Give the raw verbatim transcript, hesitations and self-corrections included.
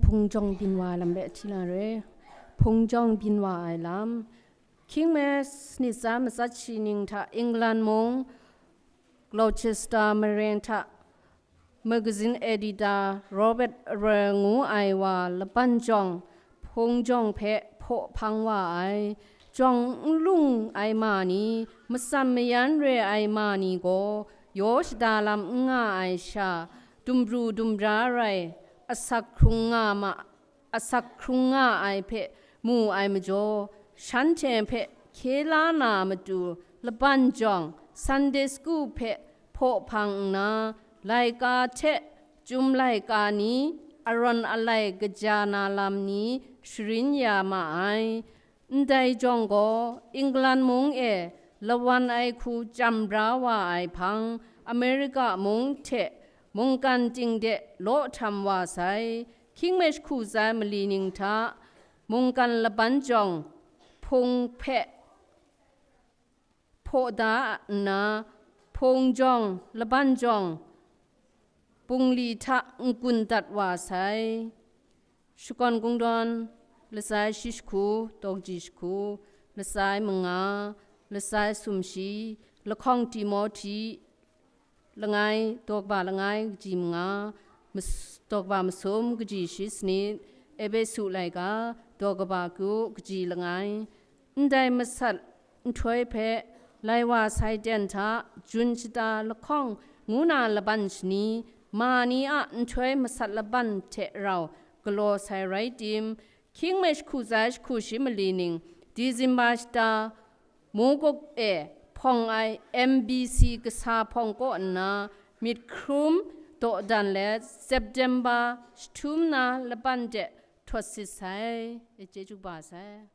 Hpung jawng byin wa ai lam hpe hti na re. Hpung jawng byin wa ai lam. Hkying me sanit tsa matsat shi ning hta England mung, Gloucester maren hta magazine editor Robert Arrow ngu ai wa laban jawng, hpung jawng hpe hpaw hpang wa ai. Jawng n lung ai ma ni, matsam mayan re ai ma ni gaw, yaw shada lam n nga ai sha, dumbru dumbra rai, asak hkrung nga ma, asak hkrung nga ai hpe mu ai majaw, shanhte hpe hkye la na matu laban jawng, Sunday school hpe hpaw hpang nna, laika hte chyum laika ni, arawn alai kaja na lam ni sharin ya ma ai. Ndai jawng gaw, England mung e lawan ai hku chyam bra wa ai hpang, America mung hte mungkan ting de law htam wa sai. Hkying me jahku tsai mali ning hta mungkan laban jawng hpung hpe hpaw da nna, hpung jawng, laban jawng, bungli hta n-gun dat wa sai. Shakawn Kungdawn, lasai shi jahku, daw kaji jahku, lasai manga, lasai sumshi, lahkawng Timohti, langai, daw kaba langai, kaji manga, mas-, daw kaba masum, kaji shi sanit, Epesu laika, daw kaba kyu, kaji langai. Ndai masat nhtoi hpe, lai wa sai ten hta, jun shata lahkawng ngu na laban shani, ma ni a nhtoi masat laban hte rau galaw sai rai tim, hkying me jahku tsai jahku shi mali ning, Disemba shata, Muguk e hpawng ai M B C kasa hpawng kaw nna, myit hkrum dawdan let, September jahtum na laban de htawt sit sai, chyeju ba sai.